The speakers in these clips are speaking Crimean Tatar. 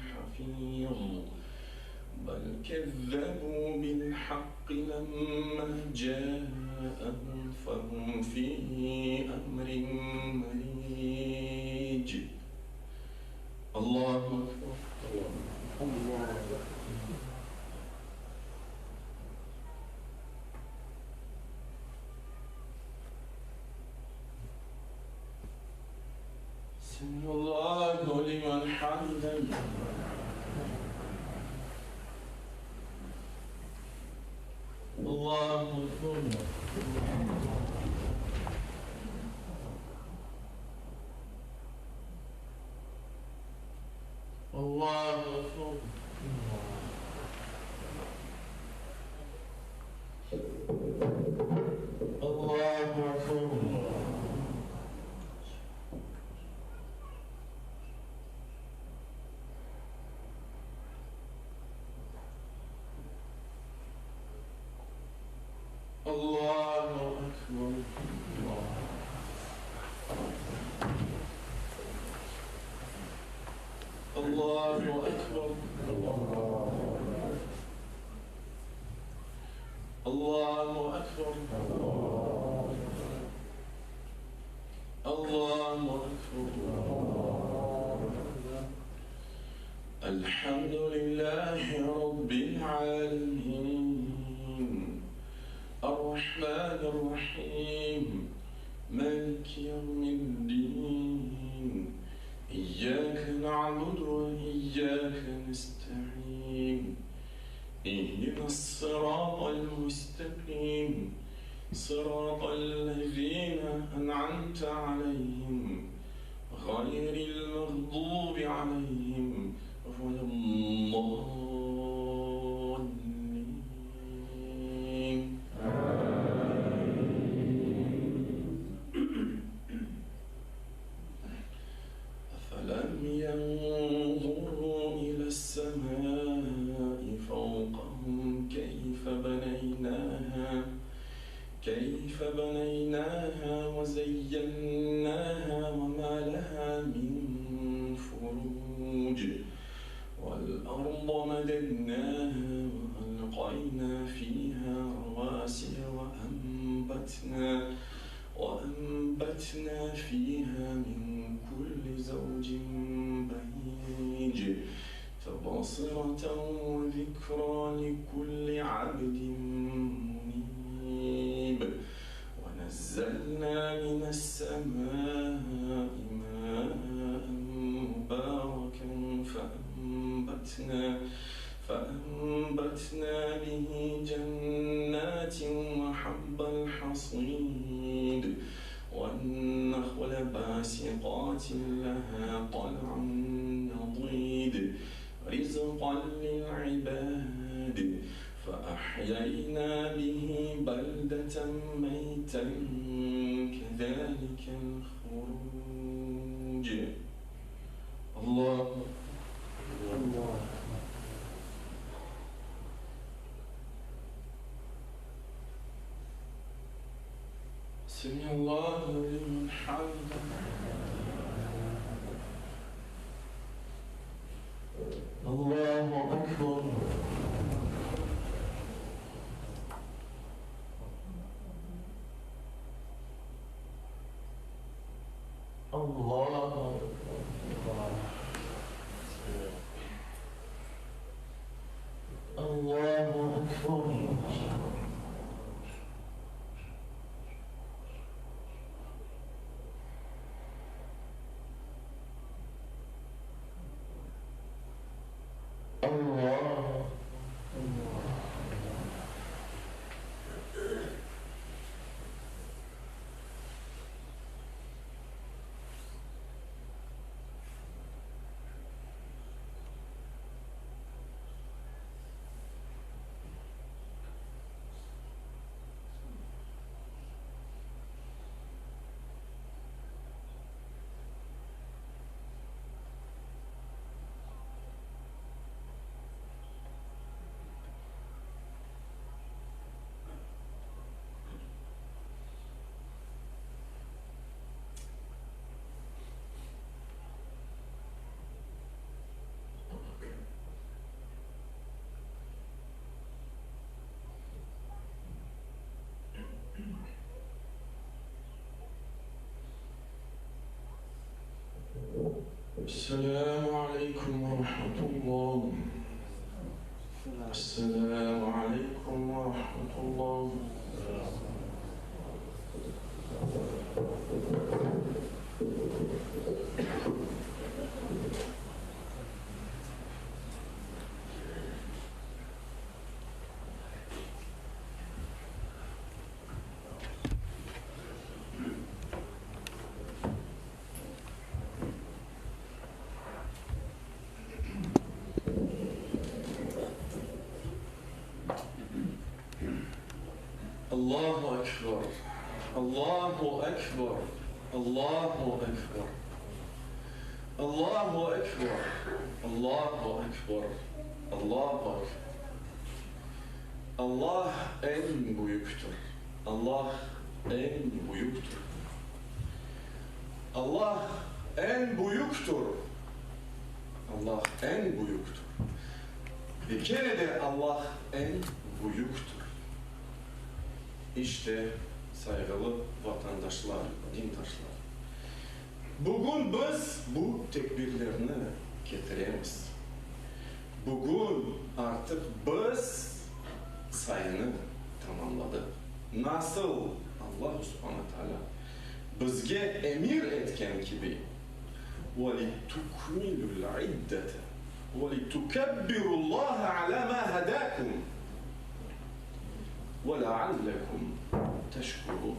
حفيظ بل كذبوا بالحق لما جاءهم فهم في أمر مريج الله أكبر الله أكبر. سمع الله لمن حمده الله أكبر الله أكبر الله أكبر الله أكبر الله أكبر الله أكبر الله أكبر الحمد لله رب العالمين الرحمن الرحيم مالك يوم الدين إياك نعبد وإياك نستعين اهدنا الصراط المستقيم صراط الذين أنعمت عليهم غير المغضوب عليهم ولا الضالين أفلم ينظروا إلى السماء فوقهم كيف بنيناها كيف بنيناها وزيناها وما لها من فروج والأرض مددناها وألقينا فيها رواسي وأنبتنا وأنبتنا فيها من كل زوج بهيج تبصرة وذكرى لكل عبد منيب ونزلنا من السماء ماء مباركا فأنبتنا فأنبتنا به جنات وحب الحصيد والنخل باسقات لها طلع نضيد رزقا للعباد فأحيينا به بلدة ميتا كذلك الخروج الله الله سمع الله لمن حمده الله أكبر الله الله أكبر الله Esselâmu aleykum ve rahmetullah. Esselâmu aleykum ve rahmetullah. Allahu Ekber! Allahu Ekber! Allahu Ekber! Allahu Ekber! Allahu Ekber! Allahu Ekber! Allah eñ büyüktir! Allah eñ büyüktir! Allah eñ büyüktir! Allah eñ büyüktir! Ve kene de Allah eñ büyüktir! İşte, sayğılı vatandaşlar, dindaşlar, bugün biz bu tekbirlerni ketiremiz. Bugün artıq biz sayını tamamladıq. Nasıl Allahu subhane taalâ bizge emir etken kibi, Ve litukmilul iddete ve litukebbirullâhe alâ mâ hedâkum ve leallekum teşkurûn.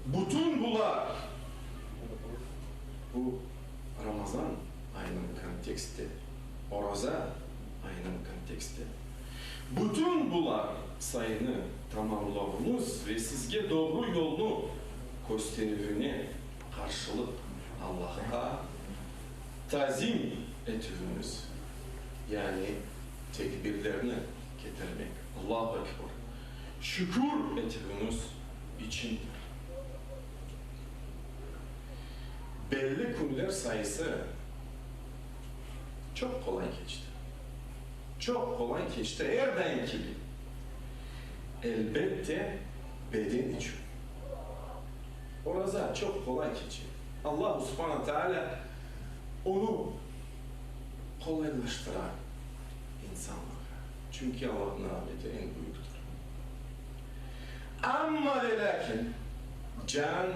Bütün bular, bu Ramazan ayınıñ konteksti, Oraza ayınıñ konteksti, bütün bular sayını tamamlavımız ve sizge doğru yolnu kösterüvine qarşılıq Allahqa tazim etüvimiz, yani tekbirlerni ketirmek, Allahu Ekber, şükür etüvimiz içindir. Belli künler sayısı çoq qolay keçti. Çoq qolay keçti, er daim kibi. Elbette, beden içün. Oraza çoq qolay keçe. Allahu subhana taalâ onı qolaylaştıra insanlarğa. Çünki Allahnıñ rahmeti eñ büyüktir. Amma ve lâkin can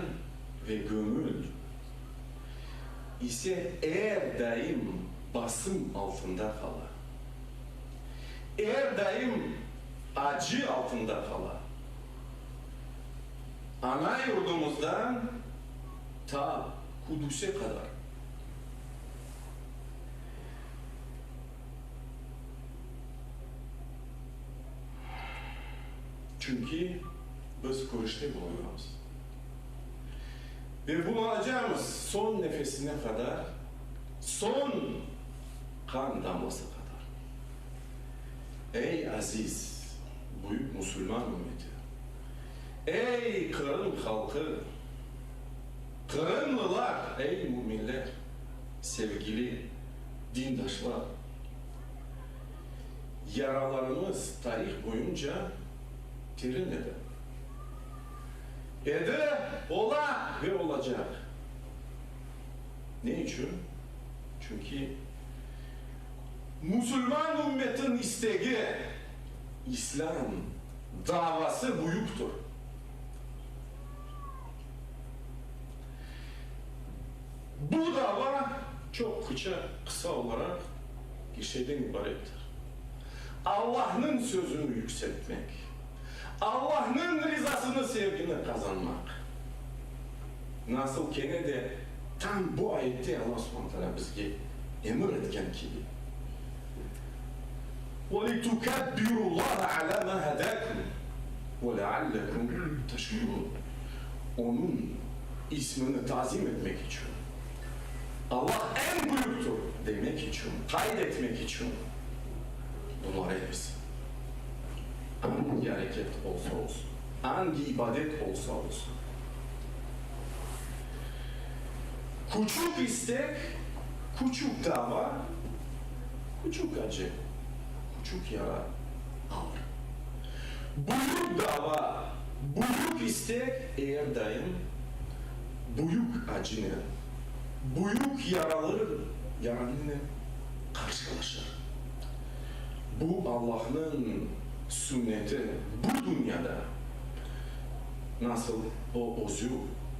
ve göñül ise er daim basım altında qala, er daim acı altında qala. Ana yurdumızdan ta Kudüse qadar. Çünki biz küreşte bulunamız. Ve bulunacağımız soñ nefesine qadar, soñ qan damlası qadar. Ey aziz, büyük musulman ümmeti! Ey Qırım halqı! Qırımlılar! Ey müminler! Sevgili dindaşlar! Yaralarımız tarih boyunca terin edi. Edi, ola ve olacaq. Ne içün? Çünki musulman ümmetin istegi, İslâm davası büyüktir. Bu dava çoq qıça, qısa olaraq bir şeyden ibarettir, Allahnıñ sözüni yükseltmek, Allahnıñ rizasını, sevgini qazanmaq. Nasıl kene de tam bu ayette Allah subhane teala bizge emir etken kibi, Ve litukebbirullaha ala ma hedâkum ve leallekum teşkurûn, Onıñ ismini tazim etmek içün, Allah eñ büyüktir demek içün, qayd etmek içün bunlar episi. Angi areket olsa olsun, angi ibadet olsa olsun. Küçük istek, küçük dava, küçük acı, küçük yara alır. Büyük dava, büyük istek er daim. Büyük acınen, büyük yaralı yaranınen qarşılaşır. Bu Allahnıñ sünneti bu dünyada, nasıl O özü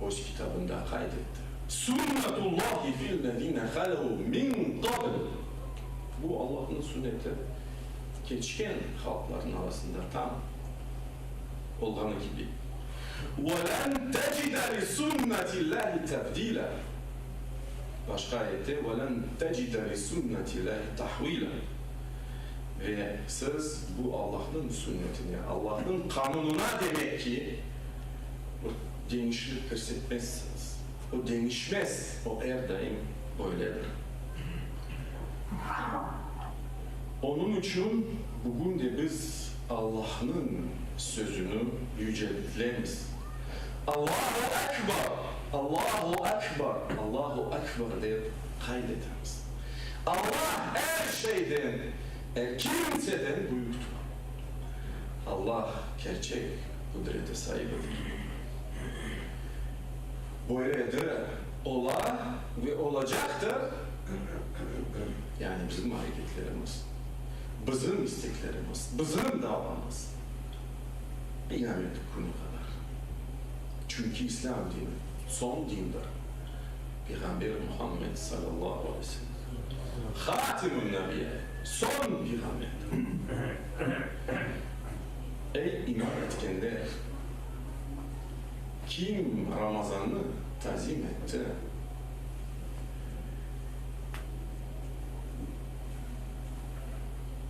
Öz kitabında qayd etti, Sünnetullahi fillezine halev min qabl, bu Allahnıñ sünneti keçken halqlarnıñ arasında tam olğanı kibi, Ve len tecide li sünnetillâhi tebdîlâ, başqa ayette, Ve len tecide li sünnetillâhi tahvîlâ, ve siz bu Allahnıñ sünnetine, Allahnıñ qanunına demek ki, bir deñişlik kirsetmezsiñiz. O deñişmez, o er daim böyledir. Onıñ içün bugün de biz Allahnıñ sözüni yüceltlemiz. Allahu Ekber! Allahu Ekber! Allahu Ekber! dep qayd etemiz. Allah er şeyden, er kimseden büyüktir. Allah kerçek qudrete saibidir. Böyle de ola ve olacaqtır, yani bizim areketlerimiz, bizim isteklerimiz, bizim davamız qıyamet künü qadar. Çünki İslâm dini, soñ dindir. Peyğamber Muhammed salâllahu aleyhi ve sellem, Hâtemün-Nebiyyâ, soñ peyğamberdir. Ey iman etkenler! Kim Ramazannı tazim etti?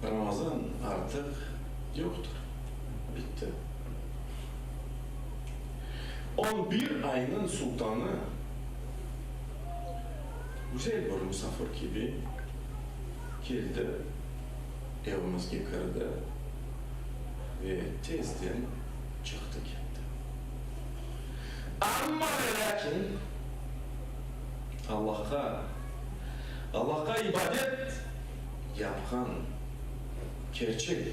Ramazan artıq yoqtır, bitti. On bir aynıñ sultanı güzel bir musafir kibi keldi, evimizge kirdi ve tezden çıqtı ketti. Amma ve lâkin Allahqa, Allahqa ibadet yapqan kerçek,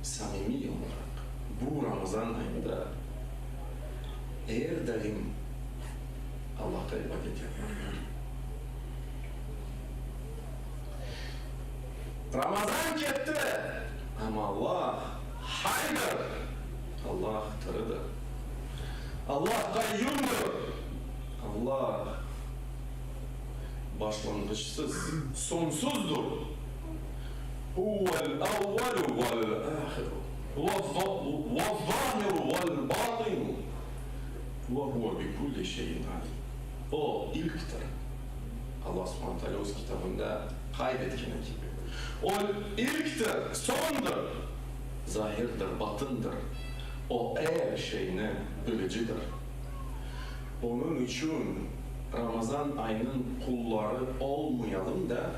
samimiy olaraq bu Ramazan ayında er daim Allahqa ibadet yapmaq. Ramazan ketti, amma Allah haydır, Allah tiridir, Allah qayyumdır, Allah başlanğıçsız, soñsuzdur. Huvel evvelu vel ahiru, ve'z-zahiru ve'l-batinu, ve huve bi kulli şeyin alim. O, ilktir. Allah subhane teala öz kitabında qayd etkeni kibi, O, ilktir, soñdır, zahirdir, batındır, O, er şeyni bilicidir. Onıñ içün Ramazan ayınıñ qulları olmayalım da,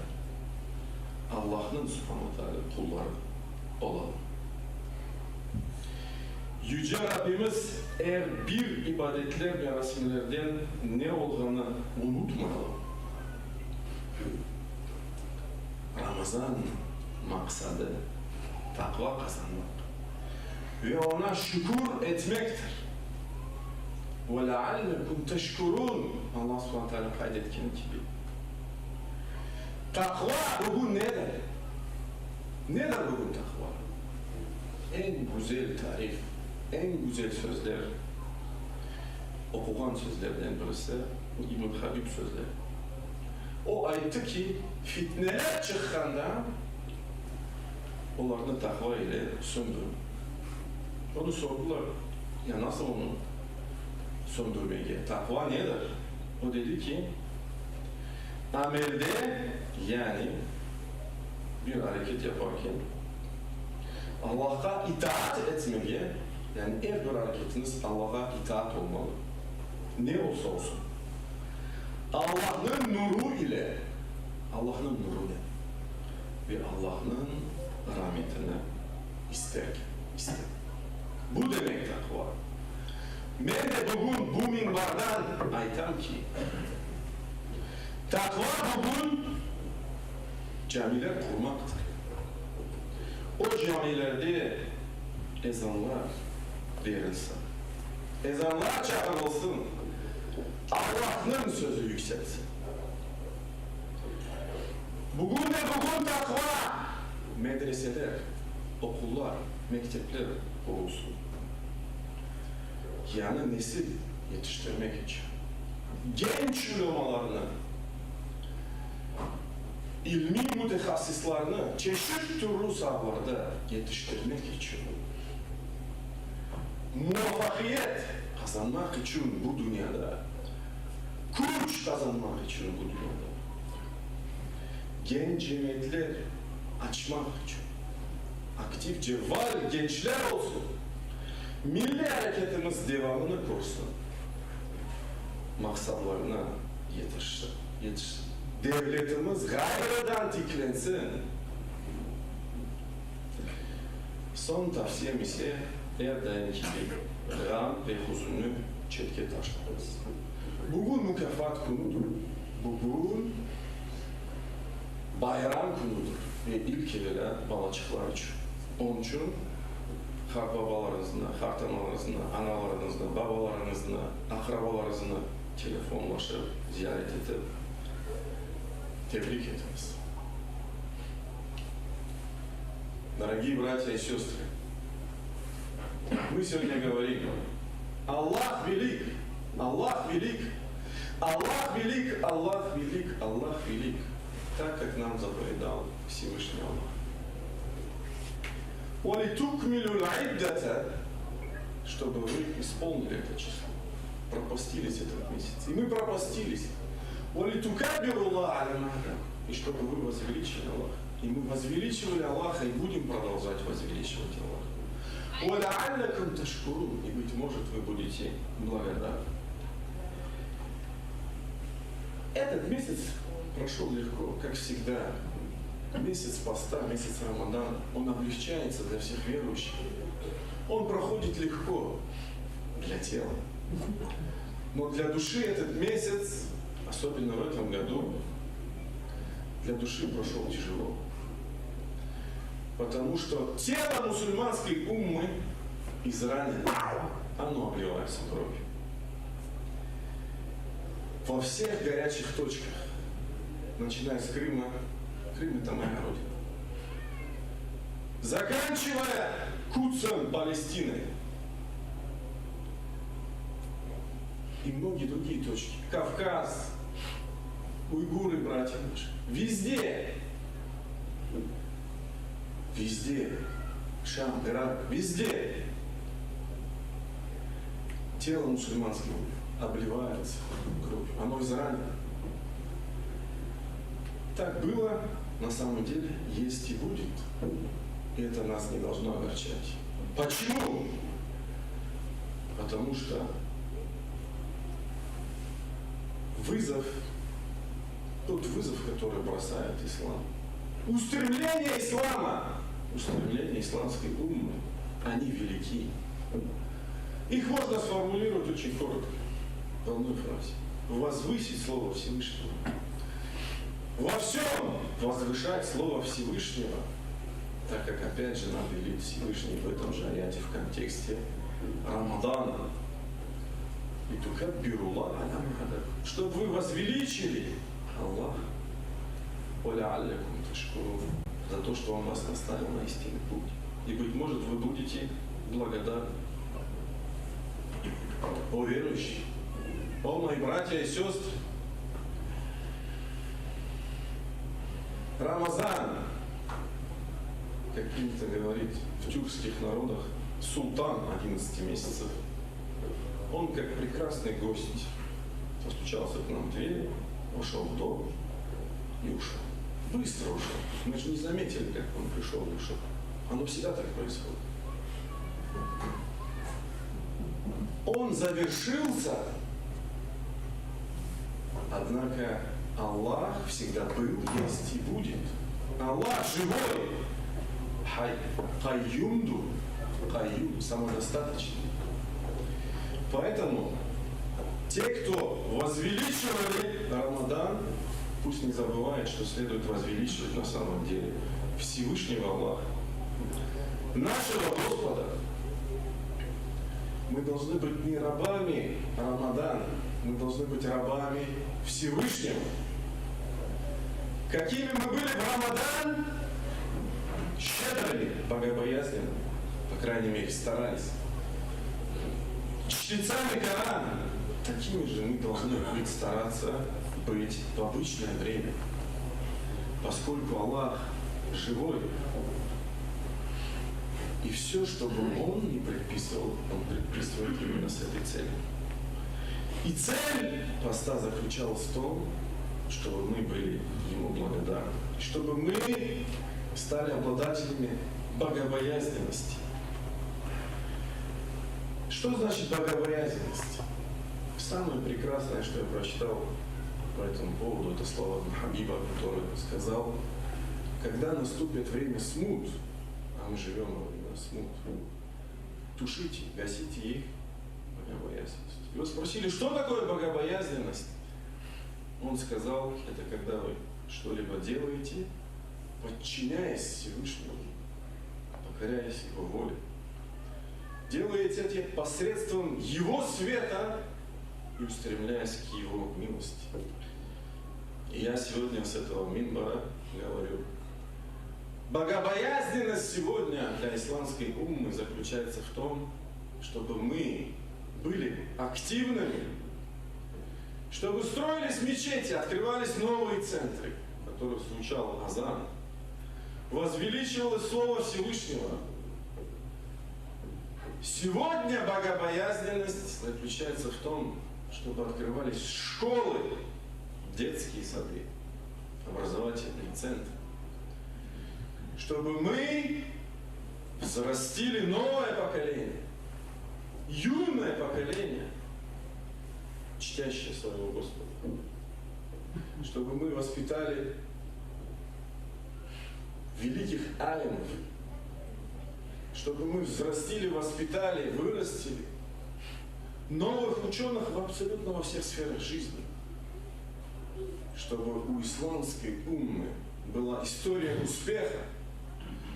Allahnıñ subhane teala qulları olalım. Yüce Rabbimiz er bir ibadetler merasimlerden ne olğanı unutmayalım. Ramazan maqsadı, taqva qazanmaq ve oña şükür etmektir. Ve leallekum teşkurun, Allah subhane teala qayd etkeni kibi. Taqva bugün nedir? Nedir bugün taqva? Eñ güzel tarif, eñ güzel sözler, oquğan sözlerden birisi, bu İbn Habib sözleri. O ayttı ki, fitneler çıqqanda, olarnı taqva ile söndürün. Onı sordılar, ya nasıl onı söndürmege, taqva nedir? O dedi ki, amelde, yani bir areket yaparken, Allahqa itaat etmege, yani er bir areketiñiz Allağa itaat olmalı, ne olsa olsun, Allahnıñ nuru ile, Allahnıñ nurunen ve Allahnıñ rametini isterken, istep. Bu demek taqva. Men de bugün bu minbardan aytam ki, taqva bugün camiler qurmaqtır. O camilerde ezanlar berilsin, ezanlar çağırılsın, Alla. Allahnıñ sözü yükselsin. Bugün de bugün taqva medreseler, oqullar, mektepler qurulsun. Yañı nesil yetiştirmek içün genç ulemalarnı, ilmiy mütehassıslarnı çeşit türlü saalarda yetiştirmek içün, muvafaqiyet qazanmaq içün bu dünyada, küç qazanmaq içün bu dünyada, genç cemiyetler açmaq içün, aktiv, cevval gençler olsun, milliy areketimiz devamını körsin, maqsadlarına yetişsin, devletimiz ğayrıdan tiklensin. Soñ tavsiyem ise, er daimki kibi, ğam ve hüzünni çetke taşlañız. Bugün mukâfat künüdir, bugün bayram künüdir ve ilk evelâ balaçıqlar içün. Onıñ içün qartbabalarıñıznı, qartanalarıñıznı, analarıñıznı, babalarıñıznı, aqrabalarıñıznı telefonlaşıp, ziyaret etip, tebrik etiñiz. Дорогие братья и сестры, мы сегодня говорим, Аллах велик, Аллах велик, Аллах велик, Аллах велик, Аллах велик, так, как нам заповедал Всевышний Аллах. Чтобы вы исполнили это число, пропастились этот месяц. И мы пропастились. И чтобы вы возвеличили Аллаха. И мы возвеличивали Аллаха и будем продолжать возвеличивать Аллаха. И, быть может, вы будете благодарны. Этот месяц прошел легко, как всегда. Месяц поста, месяц Рамадана, он облегчается для всех верующих. Он проходит легко для тела. Но для души этот месяц, особенно в этом году, для души прошел тяжело. Потому что тело мусульманской уммы изранено, оно обливается кровью. Во всех горячих точках, начиная с Крыма, Крым это моя родина, заканчивая Кудсом Палестины и многие другие точки, Кавказ, уйгуры, братья наши, везде, везде, Шам, Ирак, везде тело мусульманское обливается кровью, оно изранено. Так было, на самом деле, есть и будет. И это нас не должно огорчать. Почему? Потому что вызов, тот вызов, который бросает ислам, устремление ислама, устремление исламской уммы, они велики. Их можно сформулировать очень коротко, в одной фразе. Возвысить Слово Всевышнего. Во всем возвышать Слово Всевышнего, так как, опять же, нам велит Всевышний в этом же аяте в контексте Рамадана. И чтобы вы возвеличили Аллаха, за то, что Он вас наставил на истинный путь. И, быть может, вы будете благодарны. О верующие, о мои братья и сестры, Рамазан, как принято говорить в тюркских народах, султан 11 месяцев, он как прекрасный гость постучался к нам в дверь, вошел в дом и ушел. Быстро ушел. Мы же не заметили, как он пришел и ушел. Оно всегда так происходит. Он завершился, однако Аллах всегда был, есть и будет. Аллах живой. Хай, кайюмду, кайюм, самодостаточный. Поэтому те, кто возвеличивали Рамадан, пусть не забывают, что следует возвеличивать на самом деле Всевышнего Аллаха, нашего Господа. Мы должны быть не рабами Рамадана. Мы должны быть рабами Всевышнего. Какими мы были в Рамадан, щедрыми, богобоязненными, по крайней мере, старались. Чтецами Корана, такими же мы должны быть, стараться быть в обычное время. Поскольку Аллах живой, и все, что бы Он не предписывал, Он предписывает именно с этой целью. И цель поста заключалась в том, чтобы мы были Ему благодарны, чтобы мы стали обладателями богобоязненности. Что значит богобоязненность? Самое прекрасное, что я прочитал по этому поводу, это слова Хабиба, который сказал, когда наступит время смут, а мы живем во времена смут, тушите, гасите их богобоязненность. Его спросили, что такое богобоязненность? Он сказал, это когда вы что-либо делаете, подчиняясь Всевышнему, покоряясь Его воле. Делаете это посредством Его света и устремляясь к Его милости. И я сегодня с этого минбара говорю, богобоязненность сегодня для исламской уммы заключается в том, чтобы мы были активными, чтобы строились мечети, открывались новые центры, в которых звучал азан, возвеличивалось Слово Всевышнего. Сегодня богобоязненность заключается в том, чтобы открывались школы, детские сады, образовательные центры. Чтобы мы взрастили новое поколение, юное поколение, чтящее своего Господа. Чтобы мы воспитали великих алимов, чтобы мы взрастили, воспитали, вырастили новых ученых в абсолютно во всех сферах жизни. Чтобы у исламской уммы была история успеха,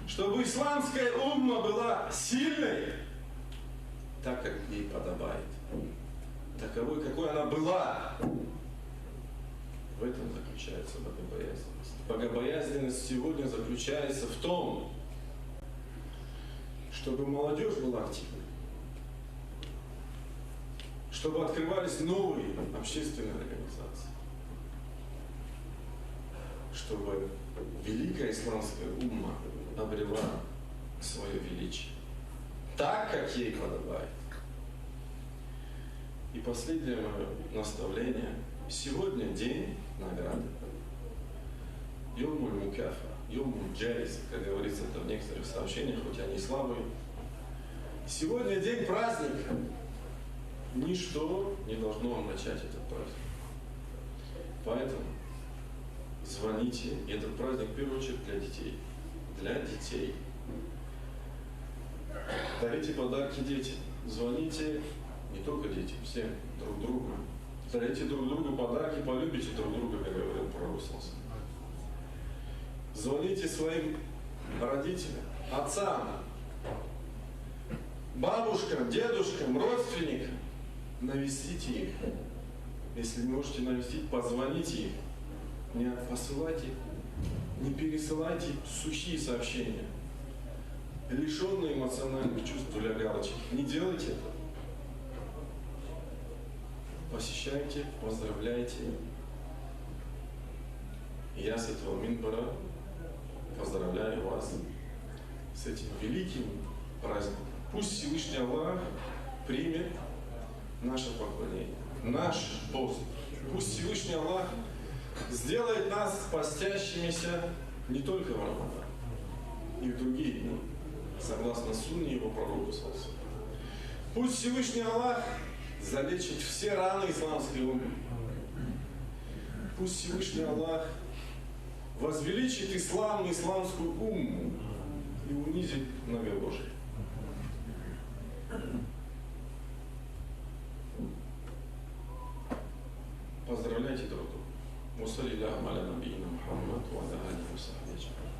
чтобы исламская умма была сильной, так, как ей подобает, таковой, какой она была. В этом заключается богобоязненность. Богобоязненность сегодня заключается в том, чтобы молодежь была активной, чтобы открывались новые общественные организации, чтобы великая исламская умма обрела свое величие, так, как ей подобает. И последнее мое наставление. Сегодня день награды. Йомуль мукафа, йомуль джайз, как говорится это в некоторых сообщениях, хоть они слабые. Сегодня день праздника. Ничто не должно омрачать этот праздник. Поэтому звоните. И этот праздник, в первую очередь, для детей. Для детей. Дарите подарки детям. Звоните не только детям, всем, друг другу. Дарите друг другу подарки, полюбите друг друга, как говорил пророк саллаллаху. Звоните своим родителям, отцам, бабушкам, дедушкам, родственникам. Навестите их. Если не можете навестить, позвоните им. Не посылайте, не пересылайте сухие сообщения, лишенные эмоциональных чувств для галочек. Не делайте этого. Посещайте, поздравляйте. И я с этого минбара поздравляю вас с этим великим праздником. Пусть Всевышний Аллах примет наше поклонение, наш пост. Пусть Всевышний Аллах сделает нас постящимися не только в Рамадан, и в другие дни, согласно сунне его пророка саллаллаху алейхи ва саллям. Пусть Всевышний Аллах залечит все раны исламской уммы. Пусть Всевышний Аллах возвеличит ислам и исламскую умму и унизит многобожие. Поздравляйте друг друга. وصلى اللهم على نبينا محمد وعلى آله وصحبه أجمعين.